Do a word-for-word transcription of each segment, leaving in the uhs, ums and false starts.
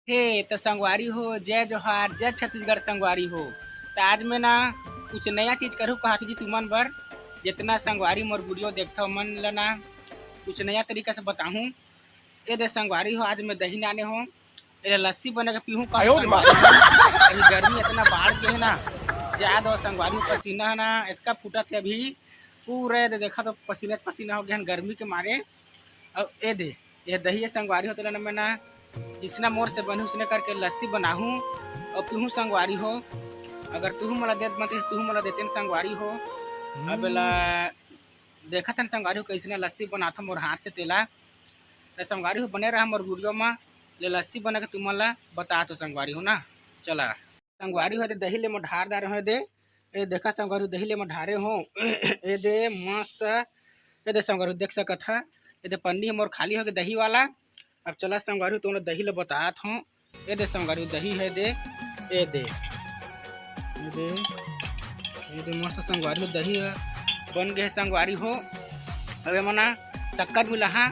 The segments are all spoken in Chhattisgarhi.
हे त संगवारी हो, जय जोहार, जय छत्तीसगढ़ संगवारी हो। त आज मैं ना कुछ नया चीज करूँ कहा जी तुमन बर। जितना संगवारी मोर वीडियो देखथव मन ल ना कुछ नया तरीका से बताहूँ। ए दे संगवारी हो, आज मैं दही लाने हो, एला लस्सी बना के पीहूँ का संगवारी हो। अभी गर्मी इतना बाढ़ के है ना, ज्यादा हो संगवारी हो, पसीना है ना इतना फूटत है अभी पूरा। ए दे देखा तो पसीना पसीना हो गया है गर्मी के मारे। अब ए दे ये दही है संगवारी हो, तेला ना मैं ना जिसना मोर से बनहूँ उसने करके लस्सी बनाहूँ और पीहूँ संगवारी हो। अगर तुहू मोला देत बनते तुहू मोला देते न संगवारी हो। अब एला देखत हन संगवारी हो कैसने लस्सी बनाथो मोर हाथ से तेला। त संगवारी हो बने रहा मोर वीडियो म, ले लस्सी बना के तुमन ला बतात हो संगवारी हो ना। चला संगवारी हो दे दही ले मोर ढार दार हो दे। ए देखा संगवारी हो दही ले मोर ढारे हो। ए दे मस्त। ए दे संगवारी हो देख सकत हा, ए दे पन्नी मोर खाली हो गे दही वाला। अब चला संगवारी हो तुमन ला दही ले बतात हो। ए दे संगवारी हो दही है दे। ए दे ए दे ए दे मस्त संगवारी हो दही ह बन गे हे संगवारी हो। अब एमन ना शक्कर मिला हा।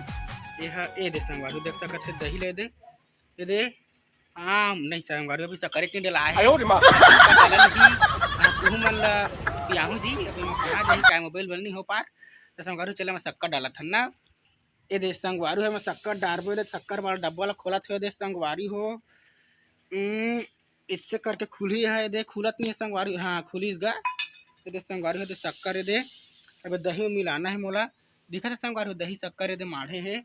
ए ह ए दे संगवारी हो देख सकत हे दही ले दे। ए दे आम नहीं संगवारी हो, अभी शक्कर एक डला है। आयो रे माँ। शक्कर डाला नहीं। हाँ, तुहू मन ला पियाहूँ जी, अभी मैं कहाँ जाही, काय मोबाइल बल नहीं हो पार। त संगवारी हो चले मैं शक्कर डालत हन ना। ए दे संगवारी हो, मैं शक्कर डारबो, ए दे शक्कर वाला डब्बा ला खोलत हो, ए दे संगवारी हो। उम, इसे करके खुली है, ए दे खुलत नहीं है संगवारी, हाँ खुली गा। ए दे संगवारी हो, ए दे शक्कर, ए दे अब दही में मिलाना है मोला। दिखत है संगवारी हो, दही शक्कर ए दे माढ़े है।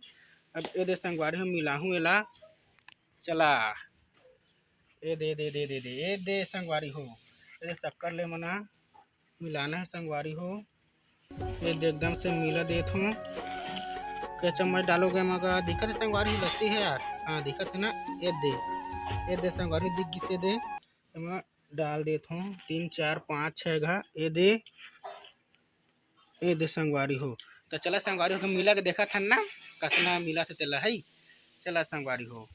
अब ए दे संगवारी हो मिलाहूँ एला। चला ए दे, ए दे, ए दे, ए दे, ए दे संगवारी हो, ए दे शक्कर ले मना मिलाना है संगवारी हो। ए दे एकदम से मिला देत हो। के चम्मच डालोगे मगा दिखत है संगवारी हो लस्सी है यार। हाँ दिखत है ना। ए दे, ए दे संगवारी हो दिख गिसे दे। एमा डाल देत हो तीन चार पाँच छः घा। ए दे, ए दे संगवारी हो। त चला संगवारी हो मिला के देखत हन ना कसना मिला से तेला है। चला संगवारी हो।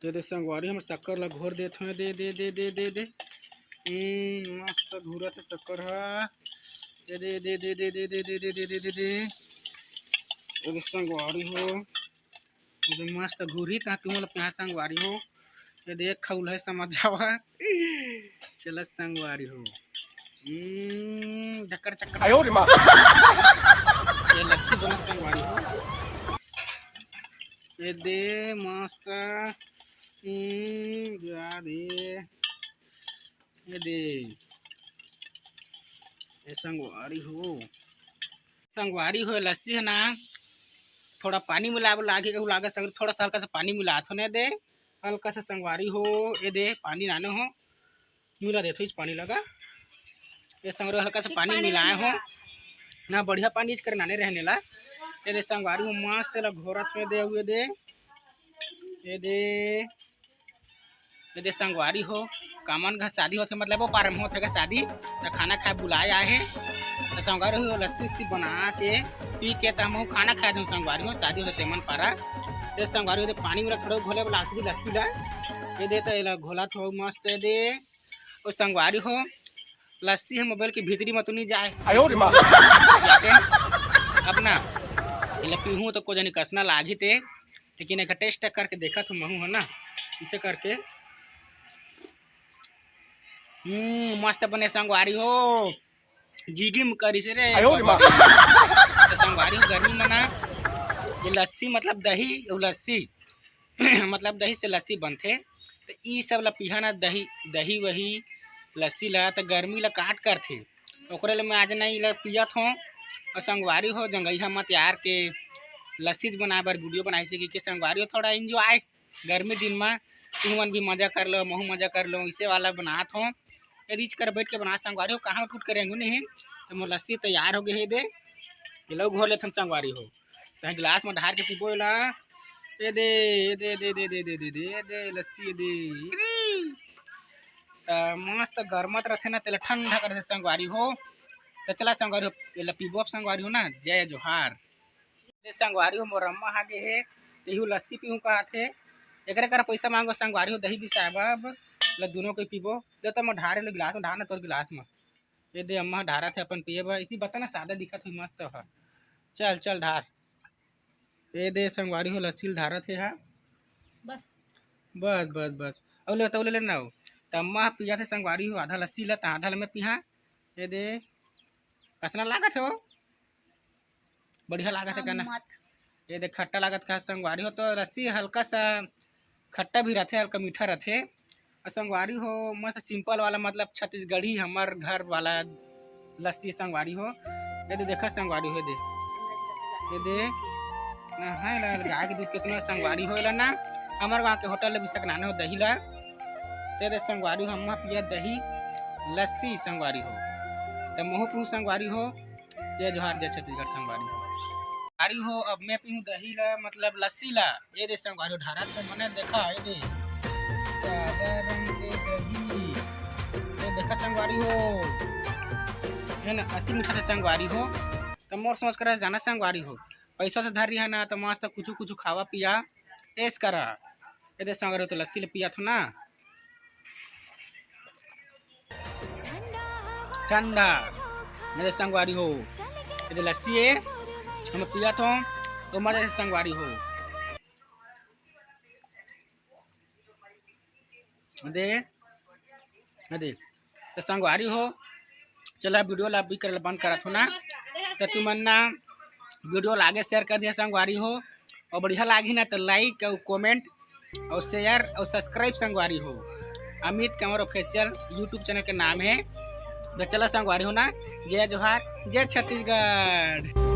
दे दे संगवारी हम शक्कर ला घोर देत हन। दे दे दे दे दे दे। हम्म, मस्त घूरत हे शक्कर हा। दे दे दे दे दे दे दे दे दे दे दे दे। ए दे संगवारी हो। ए दे मस्त घूरी ता तुम लोग यहाँ संगवारी हो। ए दे एक खौल है समझ जावा। चला संगवारी हो। हम्म, ढक्कर चक्कर। आयो रे माँ। ये लस्सी बना संगवारी हो। ए दे मस्त। हम्म, जा दे। ए दे। ए संगवारी हो। संगवारी हो लस्सी है ना। थोड़ा पानी मिलाबो लागे कहूँ लागे संग थोड़ा सा हल्का सा पानी मिलात हो ने दे। हल्का सा संगवारी हो। ए दे पानी नाने हो। मिला देथो इस पानी लगा। ए संगवारी हल्का सा पानी मिलाए हो। ना बढ़िया पानी इस कर नाने रहने ला। ए दे संगवारी हो मस्त ला घोरत हो दे हुए दे। ए दे, ए दे संगवारी हो, कामन घर शादी होथे, मतलब वो पारम होथे का शादी, त खाना खाए बुलाए आए हे। त संगवारी हो, लस्सी उस्सी बना के, पी के, त हमहू खाना खाए जाऊँ संगवारी हो, शादी होथे तेमन पारा। ए संगवारी हो, दे पानी में रख घोले वाला आखिरी लस्सी ला। ए दे, त एला घोलत हो मस्त ए दे। ओ संगवारी हो, लस्सी ह मोबाइल के भीतरी म तो नहीं जाए। आयो रे माँ। जाते। अब ना, एला पीहूँ तो को जानी कसना लागही ते। लेकिन एक टेस्ट करके देखत हूँ महू है ना, इसे करके। हम्म, मस्त बने संगवारी हो। जिगिम करी से रे। आयो रे माँ। तो संगवारी हो गर्मी में ना, ये लस्सी मतलब दही, वो लस्सी मतलब दही से लस्सी बनथे। तो ई सब ला पीहा ना दही, दही वही लस्सी ला तो गर्मी ला काट करथे। ओकरे ले मैं आज ना ई ला पियत हों। और संगवारी हो जंगईहा मत यार के लस्सी बनाए बर वीडियो बनाए से कि के संगवारी हो थोड़ा एंजॉय गर्मी दिन में तुमन भी मजा कर लो, महू मजा कर लो, इसे वाला बनात हों। ये रिच कर बैठ के बना संगवारी हो, कहाँ टूट के रेंगू नहीं। तो मोर लस्सी तैयार हो गए हे दे, ये लोग घोर लेथन संगवारी हो। कहीं गिलास में ढार के पीबो एला। ए दे, ए दे, ए दे, ए दे, ए दे, ए दे, ए दे, ए दे, ए दे, लस्सी ए दे। त मस्त गरमत रथे ना, तेला ठंडा कर दे संगवारी हो। त चला संगवारी हो, एला पीबो अब संगवारी हो ना। जय जोहार। दे संगवारी हो, मोर अम्मा आ गे हे, तेहू लस्सी पीहूँ कहत हे। एकरे करा पैसा मांगो संगवारी हो, दही बिसाए बर अब ल दुनों कोई पीबो। दे त मैं ढारे ले गिलास में, ढार ना तोर गिलास में। ये दे अम्मा ढारत हे अपन पिए बर, इसी बता ना सादा दिखत हुई मस्त ह। चल चल ढार। ये दे संगवारी हो लस्सी ल ढारत हे हा। बस। बस बस बस। अउ ले, तउ ले लेना हो। त अम्मा पियाथे संगवारी हो आधा लस्सी ला, त आधा ल मैं पिहा। ये दे, कसना लागत हे वो? बढ़िया लागत हे का ना? मत। ये दे, खट्टा लागत का संगवारी हो, तो लस्सी हल्का सा खट्टा भी रथे, हल्का मीठा रथे। अउ संगवारी हो, मस्त simple वाला, मतलब छत्तीसगढ़ी, हमर घर वाला लस्सी संगवारी हो। ये दे, देखा संगवारी हो, ये दे, ये दे, ना है ला, गाय के दूध कितना संगवारी हो, एला ना हमर गाँव के होटल ले बिसा के लाने हो दही ला। ये दे संगवारी हो, अम्मा पिया दही लस्सी संगवारी हो, त महू पीहू संगवारी हो। जय जोहार, जय छत्तीसगढ़ संगवारी हो। संगवारी हो, अब मैं पीहूँ दही ला, मतलब लस्सी ला। ये दे संगवारी हो, ढारत हे मने, देखा, ये दे। सादा रंग के दही। ये देखा संगवारी हो। हे ना, अति मीठा से संगवारी हो। त मोर सोच करा जाना संगवारी हो। पैसा से धर रही है ना, त मस्त कुछु कुछु खावा पिया, ऐश करा। ये दे संगवारी हो, त लस्सी ला पियाथों ना। ठंडा। मेरे संगवारी हो, ये दे लस्सी हे, हम पियाथों, तो मजा से संगवारी हो। दे, दे। त संगवारी हो, चला video ला अभी करे बंद कराथों ना। त तुमन ना video ला आगे share कर दिया संगवारी हो, अउ बढ़िया लागी ना त like अउ comment अउ share अउ subscribe संगवारी हो। Amit Kanwar Official YouTube channel के नाम हे। त चला संगवारी हो ना, जय जोहार, जय छत्तीसगढ़।